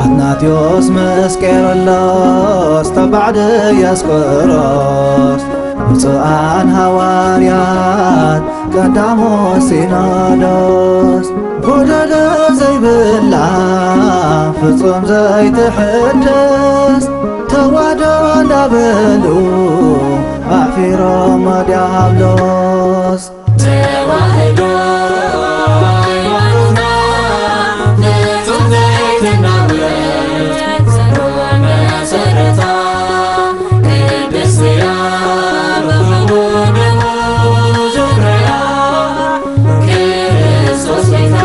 ኣትናቴዎስ ምስ ቄርሎስ ተባዕ ድያስቆሮስ፣ ብፁዓን ሃዋርያት ቀዳሞ ሲኖዶስ፣ ጎደሎ ዘይብላ ፍጹም ዘይትሕደስ፣ ተዋህዶ እንዳበሉ ኣሕፊሮም ዲያብሎስ። ተዋህዶ ሃይማኖትና ፍጹም ዘይትናወጽ ጽኑዕ መሰረታ፣ ቅድስት እያ ብኽቡር ደሙ ዙርያ ክርስቶስ ጌታ።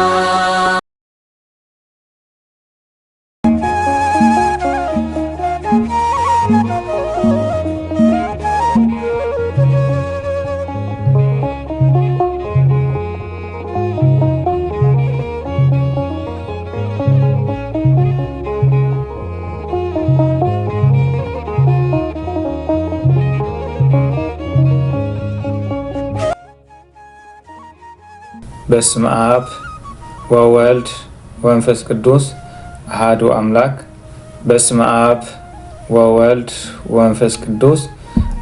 በስመ አብ ወወልድ ወመንፈስ ቅዱስ አሃዱ አምላክ። በስመ አብ ወወልድ ወመንፈስ ቅዱስ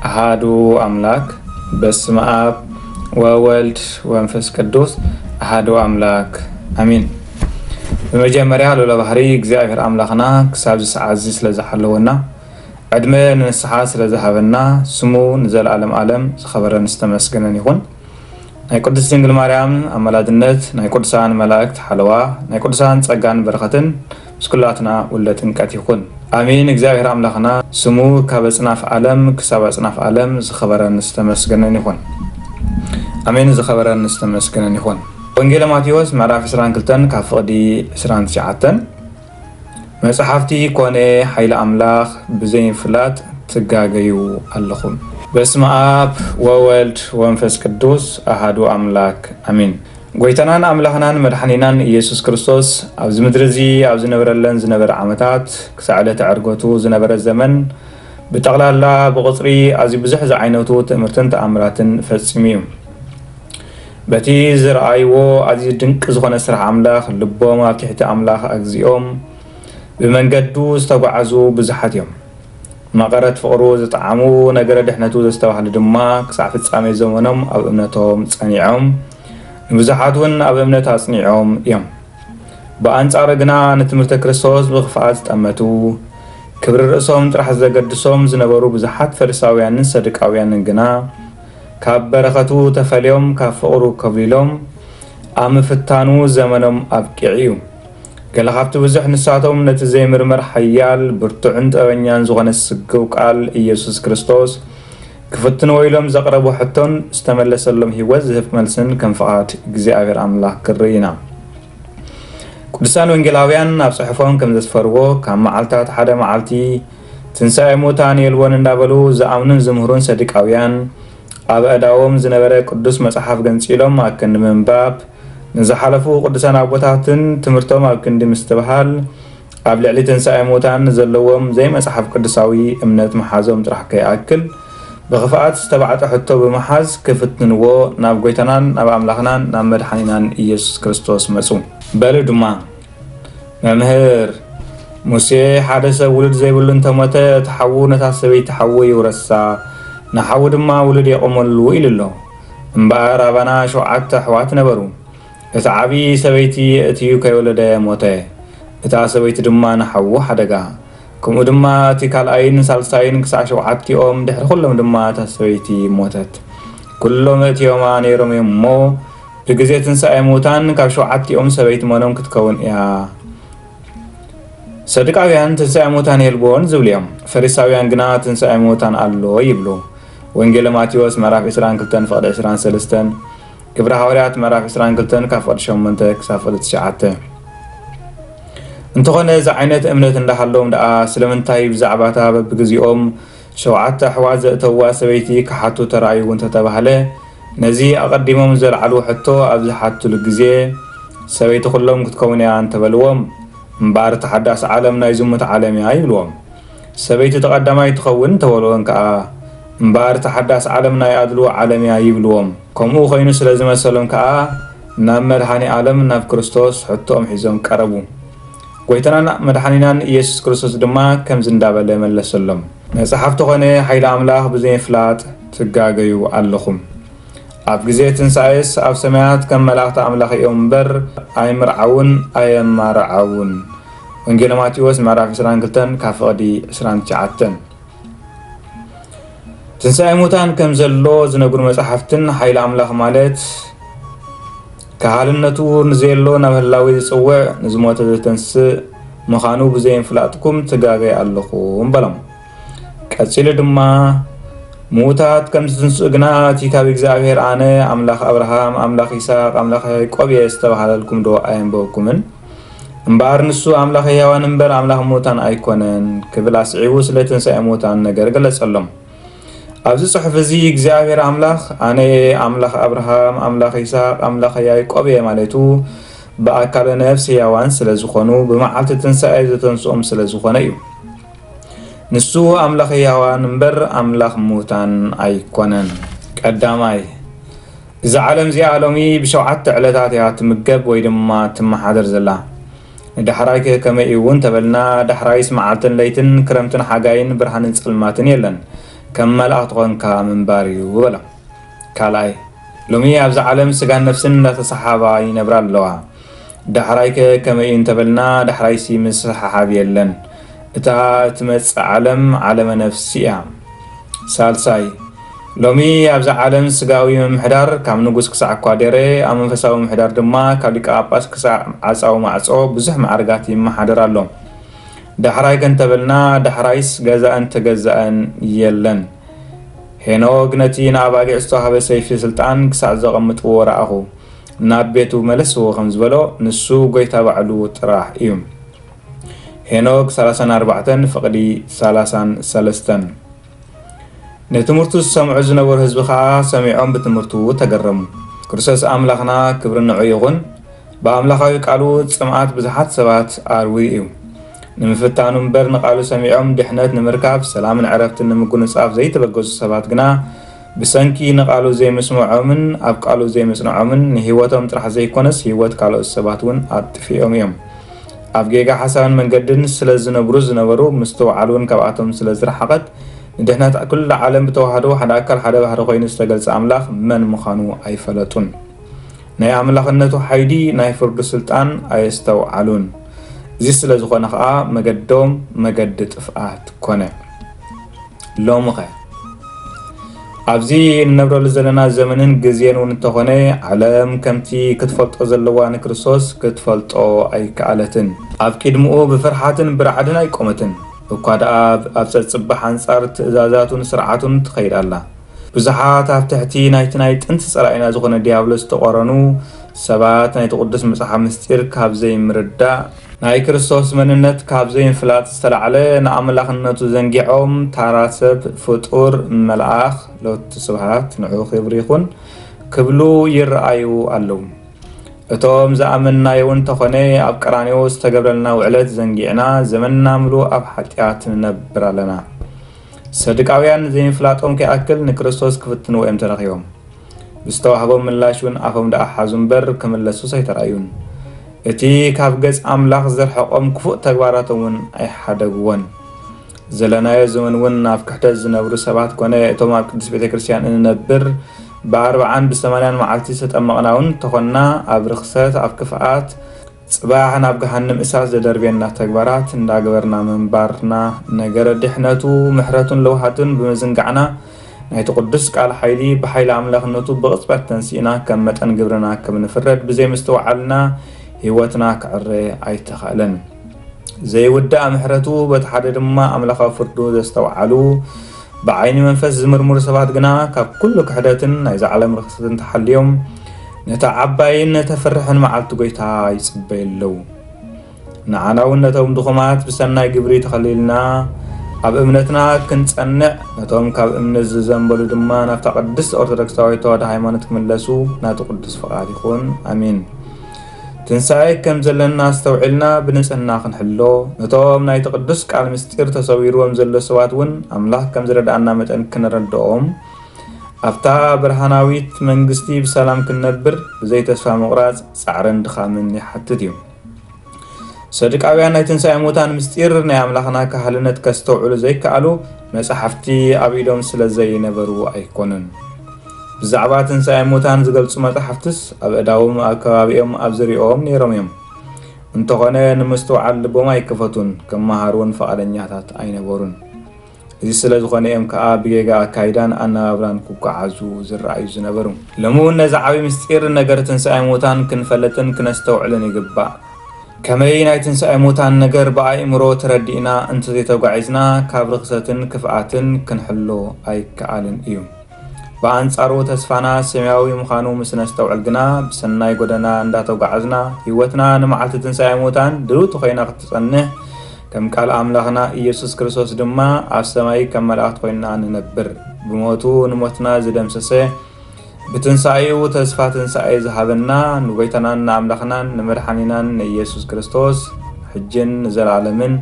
አሃዱ አምላክ። በስመ አብ ወወልድ ወመንፈስ ቅዱስ አሃዱ አምላክ አሚን። ብመጀመርያ ልዑለ ባህሪ እግዚኣብሔር ኣምላኽና ክሳብ እዚ ሰዓት እዚ ስለ ዝሓለወና፣ ዕድመ ንንስሓ ስለ ዝሃበና፣ ስሙ ንዘለኣለም ዓለም ዝኸበረን ዝተመስገነን ይኹን። ናይ ቅድስት ድንግል ማርያም ኣማላድነት፣ ናይ ቅዱሳን መላእክት ሓለዋ፣ ናይ ቅዱሳን ጸጋን በረኸትን ምስ ኩላትና ውልደ ጥምቀት ይኹን። ኣሜን። እግዚኣብሔር ኣምላኽና ስሙ ካብ ኣጽናፍ ዓለም ክሳብ ኣጽናፍ ዓለም ዝኸበረን ዝተመስገነን ይኹን። ኣሜን። ዝኸበረን ዝተመስገነን ይኹን። ወንጌለ ማቴዎስ ምዕራፍ ዕስራን ክልተን ካብ ፍቕዲ ዕስራን ትሽዓተን። መጽሓፍቲ ኮነ ሓይሊ ኣምላኽ ብዘይምፍላጥ ትጋገዩ ኣለኹም። በስመ ኣብ ወወልድ ወመንፈስ ቅዱስ ኣሃዱ ኣምላክ ኣሜን። ጎይታናን ኣምላኽናን መድሓኒናን ኢየሱስ ክርስቶስ ኣብዚ ምድሪ እዚ ኣብ ዝነበረለን ዝነበረ ዓመታት ክሳዕ ዕለተ ዕርገቱ ዝነበረ ዘመን ብጠቕላላ ብቑጽሪ ኣዝዩ ብዙሕ ዝዓይነቱ ትእምርትን ተኣምራትን ፈጺሙ እዩ። በቲ ዝረኣይዎ ኣዝዩ ድንቂ ዝኾነ ስራሕ ኣምላኽ ልቦም ኣብ ትሕቲ ኣምላኽ ኣግዚኦም ብመንገዱ ዝተጓዓዙ ብዙሓት እዮም። መቐረት ፍቕሩ ዝጠዓሙ ነገረ ድሕነቱ ዘስተባህሉ ድማ ክሳዕ ፍጻሜ ዘመኖም ኣብ እምነቶም ጸኒዖም ንብዙሓት እውን ኣብ እምነት ኣጽኒዖም እዮም። ብኣንጻሩ ግና ንትምህርተ ክርስቶስ ብኽፍኣት ዝጠመቱ ክብሪ ርእሶም ጥራሕ ዘገድሶም ዝነበሩ ብዙሓት ፈሪሳውያንን ሰዱቃውያንን ግና ካብ በረኸቱ ተፈልዮም ካብ ፍቕሩ ኮብሊሎም ኣብ ምፍታኑ ዘመኖም ኣብቂዑ እዩ። ገለ ካብቲ ብዙሕ ንሳቶም ነቲ ዘይምርመር ሓያል ብርቱዕን ጥበበኛን ዝኾነ ስግው ቃል ኢየሱስ ክርስቶስ ክፍትንዎ ኢሎም ዘቕረቦ ሕቶን ዝተመለሰሎም ህይወት ዝህብ መልስን ከም ፍቓድ እግዚኣብሔር ኣምላኽ ክርኢ ኢና። ቅዱሳን ወንጌላውያን ኣብ ጽሑፎም ከም ዘስፈርዎ ካብ መዓልታት ሓደ መዓልቲ ትንሳኤ ሙታን የልቦን እንዳበሉ ዝኣምኑን ዝምህሩን ሰዱቃውያን ኣብ ኣእዳዎም ዝነበረ ቅዱስ መጽሓፍ ገንጺሎም ኣብ ክንዲ ምንባብ ንዝሓለፉ ቅዱሳን ኣቦታትን ትምህርቶም ኣብ ክንዲ ምስትብሃል ኣብ ልዕሊ ትንሳኤ ሙታን ዘለዎም ዘይመጽሓፍ ቅዱሳዊ እምነት ምሓዞም ጥራሕ ከይኣክል ብኽፍኣት ዝተባዕጠ ሕቶ ብምሓዝ ክፍትንዎ ናብ ጎይታናን ናብ ኣምላኽናን ናብ መድሓኒናን ኢየሱስ ክርስቶስ መጹ። በሉ ድማ መምህር፣ ሙሴ ሓደ ሰብ ውሉድ ዘይብሉ እንተሞተ እቲ ሓዉ ነታ ሰበይቲ ሓዉ ይውረሳ፣ ንሓዉ ድማ ውሉድ የቑመሉ ኢሉ ኣሎ። እምበኣር ኣባና ሸውዓተ ኣሕዋት ነበሩ። እቲ ዓብዪ ሰበይቲ የእትዩ ከይወለደ ሞተ። እታ ሰበይቲ ድማ ንሓዉ ሓደጋ። ከምኡ ድማ እቲ ካልኣይን ሳልሳይን ክሳዕ ሸውዓቲኦም፣ ድሕሪ ኩሎም ድማ እታ ሰበይቲ ሞተት። ኩሎም እእትዮማ ነይሮም እዮም እሞ ብግዜ ትንሳኤ ሙታን ካብ ሸውዓቲኦም ሰበይቲ መኖም ክትከውን እያ? ሰዱቃውያን ትንሳኤ ሙታን የልቦን ዝብሉ እዮም። ፈሪሳውያን ግና ትንሳኤ ሙታን ኣሎ ይብሉ። ወንጌለ ማቴዎስ ምዕራፍ ዕስራን ክልተን ፍቕዲ ዕስራን ሰለስተን፣ ግብረ ሃዋርያት ምዕራፍ ዕስራን ክልተን ካብ ፍቕዲ ሸሞንተ ክሳብ ፍቕዲ ትሽዓተ። እንተኾነ እዚ ዓይነት እምነት እንዳሃሎም ደኣ ስለምንታይ ብዛዕባታ በብግዜኦም ሸውዓተ ኣሕዋት ዘእተውዋ ሰበይቲ ክሓቱ ተራእዩ እንተተባህለ፣ ነዚ ኣቐዲሞም ዘልዓልዎ ሕቶ ኣብ ዝሓትሉ ግዜ፣ ሰበይቲ ኩሎም ክትከውን እያ እንተበልዎም፣ እምበኣር እታ ሓዳስ ዓለም ናይ ዝሙት ዓለም እያ ይብልዎም። ሰበይቲ እቲ ቀዳማይ ትኸውን እንተበልዎም ከኣ፣ እምበኣር እታ ሓዳስ ዓለም ናይ ኣድልዎ ዓለም እያ ይብልዎም። ከምኡ ኾይኑ ስለ ዝመሰሎም ከኣ፣ ናብ መድኃኔ ዓለም ናብ ክርስቶስ ሕቶኦም ሒዞም ቀረቡ። ጎይታናን መድሓኒናን ኢየሱስ ክርስቶስ ድማ ከምዚ እንዳበለ መለሰሎም፣ መጽሓፍቲ ኾነ ሓይሊ ኣምላኽ ብዘይምፍላጥ ትጋገዩ ኣለኹም። ኣብ ግዜ ትንሳኤስ ኣብ ሰማያት ከም መላእኽቲ ኣምላኽ እዮም እምበር ኣይምርዓውን ኣየማርዓውን። ወንጌል ማቴዎስ ምዕራፍ ዕስራን ክልተን ካብ ፍቕዲ ዕስራን ትሽዓተን። ትንሳኤ ሙታን ከም ዘሎ ዝነግሩ መጻሕፍትን ሓይሊ ኣምላኽ ማለት ካህልነቱ ንዘየሎ ናብ ህላዊ ዝጽውዕ ንዝሞተ ዘተንስእ ምዃኑ ብዘይምፍላጥኩም ትጋገይ ኣለኹም በሎም። ቀጺሉ ድማ ምዉታት ከም ዝትንስኡ ግና እቲ ካብ እግዚኣብሔር ኣነ ኣምላኽ ኣብርሃም ኣምላኽ ይስሐቅ ኣምላኽ ያዕቆብ እየ ዝተባህለልኩም ዶ ኣየንበብኩምን? እምበኣር ንሱ ኣምላኽ ህያዋን እምበር ኣምላኽ ምዉታን ኣይኮነን ክብል ኣስዒቡ ስለ ትንሳኤ ምዉታን ነገር ገለጸሎም። ኣብዚ ጽሑፍ እዚ እግዚኣብሔር ኣምላኽ ኣነ እየ ኣምላኽ ኣብርሃም ኣምላኽ ይስሐቅ ኣምላኽ ያዕቆብ እየ ማለቱ ብኣካለ ነፍስ ህያዋን ስለ ዝኾኑ ብመዓልቲ ትንሳኤ ዘተንስኦም ስለ ዝኾነ እዩ። ንሱ ኣምላኽ ህያዋን እምበር ኣምላኽ ምዉታን ኣይኮነን። ቀዳማይ፣ እዛ ዓለም እዚኣ ሎሚ ብሸውዓተ ዕለታት እያ ትምገብ ወይ ድማ ትመሓደር ዘላ። ንዳሕራይ ከ ከመይ እዩ እውን ተበልና፣ ዳሕራይስ መዓልትን ለይትን፣ ክረምትን ሓጋይን፣ ብርሃንን ጸልማትን የለን። ከም መላእኽቲ ኾንካ ምንባር እዩ በሎም። ካልኣይ፣ ሎሚ ኣብዛ ዓለም ስጋን ነፍስን እንዳተሰሓባ ይነብራ ኣለዋ። ዳሕራይ ከ ከመይ እዩ እንተበልና፣ ዳሕራይሲ ምስሕሓብ የለን። እታ እትመጽእ ዓለም ዓለመ ነፍሲ እያ። ሳልሳይ፣ ሎሚ ኣብዛ ዓለም ስጋዊ ምምሕዳር ካብ ንጉስ ክሳዕ ኳዴሬ፣ ኣብ መንፈሳዊ ምምሕዳር ድማ ካብ ሊቀ ጳጳስ ክሳዕ ዓጻዊ ማዕጾ ብዙሕ ማዕርጋት ይመሓደር ኣሎ። ዳሕራይ ከ እንተበልና፣ ዳሕራይስ ገዛእን ተገዛእን የለን። ሄኖግ ነቲ ንኣባጊዕ ዝተዋህበ ሰይፊ ስልጣን ክሳዕ ዘቐምጥዎ ረኣኹ። ናብ ቤቱ መለስዎ ከም ዝበሎ፣ ንሱ ጐይታ ባዕሉ ጥራሕ እዩ። ሄኖግ ሰላሳን ኣርባዕተን ፍቕዲ ሰላሳን ሰለስተን። ንትምህርቱ ዝሰምዑ ዝነበሩ ህዝቢ ኸኣ ሰሚዖም ብትምህርቱ ተገረሙ። ክርስቶስ ኣምላኽና ክብሪ ንዑ ይኹን። ብኣምላኻዊ ቃሉ ጽምኣት ብዙሓት ሰባት ኣርውዩ እዩ። ንምፍታኑ እምበር ንቃሉ ሰሚዖም ድሕነት ንምርካብ ሰላምን ዕረፍትን ንምጉንጻፍ ዘይተበገሱ ሰባት ግና ብሰንኪ ንቃሉ ዘይምስምዖምን ኣብ ቃሉ ዘይምጽንዖምን ንህይወቶም ጥራሕ ዘይኮነስ ህይወት ካልኦት ሰባት እውን ኣጥፊኦም እዮም። ኣብ ጌጋ ሓሳብን መንገድን ስለ ዝነብሩ ዝነበሩ ምስትውዓል እውን ካብኣቶም ስለ ዝረሓቐት ንድሕነት ኩላ ዓለም ብተዋህዶ ሓደ ኣካል ሓደ ባህሪ ኮይኑ ዝተገልጸ ኣምላኽ መን ምዃኑ ኣይፈለጡን። ናይ ኣምላኽነቱ ሓይሊ ናይ ፍርዱ ስልጣን ኣየስተውዓሉን። እዚ ስለ ዝኾነ ኸኣ መገዶም መገዲ ጥፍኣት ኮነ። ሎምኸ ኣብዚ እንነብረሉ ዘለና ዘመንን ግዜን እውን እንተኾነ ዓለም ከምቲ ክትፈልጦ ዘለዋ ንክርስቶስ ክትፈልጦ ኣይከኣለትን። ኣብ ቅድምኡ ብፍርሓትን ብራዕድን ኣይቆመትን። እኳ ደኣ ኣብ ጸጽባሕ ኣንጻር ትእዛዛቱን ስርዓቱን ትኸይድ ኣላ። ብዙሓት ኣብ ትሕቲ ናይቲ ናይ ጥንቲ ጸላኢና ዝኾነ ዲያብሎስ ዝተቖረኑ ሰባት ናይቲ ቅዱስ መጽሓፍ ምስጢር ካብ ዘይምርዳእ ናይ ክርስቶስ መንነት ካብ ዘይምፍላጥ ዝተላዕለ ንኣምላኽነቱ ዘንጊዖም ታራ ሰብ ፍጡር መልኣኽ ሎቱ ስብሃት ንዑ ክብሪ ይኹን ክብሉ ይረኣዩ ኣለዉ። እቶም ዝኣመንናዮ እውን እንተኾነ ኣብ ቀራንዮ ዝተገብረልና ውዕለት ዘንጊዕና ዘመንና ምሉእ ኣብ ሓጢኣት ንነብር ኣለና። ሰዱቃውያን ዘይምፍላጦም ከይኣክል ንክርስቶስ ክፍትንዎ እዮም ተረኺቦም። ብዝተዋህቦም ምላሽ እውን ኣፎም ደኣ ሓዙ እምበር ክምለሱስ ኣይተራእዩን። እቲ ካብ ገጽ ኣምላኽ ዘርሐቖም ክፉእ ተግባራቶም እውን ኣይሓደግዎን። ዘለናዮ ዘመን እውን ኣብ ክሕደት ዝነብሩ ሰባት ኮነ እቶም ኣብ ቅድስት ቤተ ክርስቲያን እንነብር ብኣርብዓን ብሰማንያን መዓልቲ ዝተጠመቕና እውን እንተኾንና ኣብ ርኽሰት ኣብ ክፍኣት ጽባሕ ናብ ገሃንም እሳት ዘደርብየና ተግባራት እንዳገበርና ምንባርና ነገረ ድሕነቱ ምሕረቱን ለውሃቱን ብምዝንጋዕና ናይቲ ቅዱስ ቃል ሓይሊ ብሓይሊ ኣምላኽነቱ ብቕጽበት ተንሲእና ከም መጠን ግብርና ከም ንፍረድ ብዘይምስትውዓልና ህይወትና ክዕረ ኣይተኻእለን። ዘይውዳእ ምሕረቱ በቲ ሓደ ድማ ኣምላኻዊ ፍርዱ ዘስተውዓሉ ብዓይኒ መንፈስ ዝምርምሩ ሰባት ግና ካብ ኩሉ ክሕደትን ናይዛ ዓለም ርኽሰትን ተሓልዮም ነታ ዓባይን ነተፍርሕን መዓልቲ ጐይታ ይጽበዩ ኣለዉ። ንዓና እውን ነቶም ድኹማት ብሰናይ ግብሪ ተኸሊልና ኣብ እምነትና ክንጸንዕ ነቶም ካብ እምነት ዝዘንበሉ ድማ ናብታ ቅድስት ኦርቶዶክሳዊት ተዋህዶ ሃይማኖት ክምለሱ ናቱ ቅዱስ ፍቓድ ይኹን። ኣሜን። ትንሳኤ ከም ዘለና ኣስተውዒልና ብንጽህና ክንሕሎ፣ ነቶም ናይቲ ቅዱስ ቃል ምስጢር ተሰዊርዎም ዘሎ ሰባት እውን ኣምላኽ ከም ዝረድኣና መጠን ክንረድኦም፣ ኣብታ ብርሃናዊት መንግስቲ ብሰላም ክንነብር ብዘይ ተስፋ ምቑራጽ ጻዕርን ድኻምን ይሓትት እዩ። ሰዱቃውያን ናይ ትንሳኤ ሙታን ምስጢር ናይ ኣምላኽና ካህልነት ከስተውዕሉ ዘይከኣሉ፣ መጻሕፍቲ ኣብ ኢዶም ስለ ዘይነበሩ ኣይኮኑን። ብዛዕባ ትንሳኤ ሙታን ዝገልጹ መጻሕፍትስ ኣብ ኣእዳዎም፣ ኣብ ከባቢኦም፣ ኣብ ዝርያኦም ነይሮም እዮም። እንተኾነ ንምስትውዓል ልቦም ኣይከፈቱን፣ ክመሃሩ እውን ፍቓደኛታት ኣይነበሩን። እዚ ስለ ዝኾነ እዮም ከኣ ብጌጋ ኣካይዳን ኣነባብራን ክጓዓዙ ዝረኣዩ ዝነበሩ። ሎሚ እውን ነዚ ዓቢ ምስጢር ነገር ትንሳኤ ሙታን ክንፈልጥን ክነስተውዕልን ይግባእ። ከመይ ናይ ትንሳኤ ሙታን ነገር ብኣእምሮ ተረዲእና እንተዘይተጓዒዝና ካብ ርኽሰትን ክፍኣትን ክንሕሎ ኣይከኣልን እዩ። ብኣንጻሩ ተስፋና ሰማያዊ ምዃኑ ምስ ነስተውዕል ግና ብሰናይ ጎደና እንዳተጓዓዝና ህይወትና ንመዓልቲ ትንሳኤ ሙታን ድልውቲ ኮይና ክትጸንሕ ከም ቃል ኣምላኽና ኢየሱስ ክርስቶስ ድማ ኣብ ሰማይ ከም መላእኽቲ ኮይና ንነብር። ብሞቱ ንሞትና ዝደምሰሰ ብትንሳኤኡ ተስፋ ትንሳኤ ዝሃበና ንጎይታናን ንኣምላኽናን ንመድሓኒናን ንኢየሱስ ክርስቶስ ሕጅን ንዘለዓለምን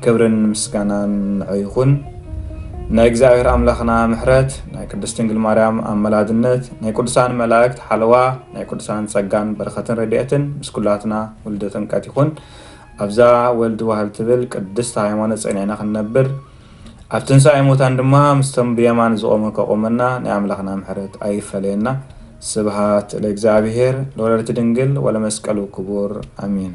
ክብርን ምስጋናን ንዑ ይኹን። ናይ እግዚኣብሔር ኣምላኽና ምሕረት፣ ናይ ቅድስት ድንግል ማርያም ኣመላድነት፣ ናይ ቅዱሳን መላእክት ሓለዋ፣ ናይ ቅዱሳን ጸጋን በረኸትን ረድኤትን ምስ ኩላትና ውልደ ጥምቀት ይኹን። ኣብዛ ወልድ ዋህል ትብል ቅድስት ሃይማኖት ጸኒዕና ክንነብር፣ ኣብ ትንሳኤ ሙታን ድማ ምስቶም ብየማን ዝቖሙ ከቑመና ናይ ኣምላኽና ምሕረት ኣይፈለየና። ስብሃት ለእግዚኣብሔር ለወላዲቱ ድንግል ወለመስቀሉ ክቡር፣ ኣሜን።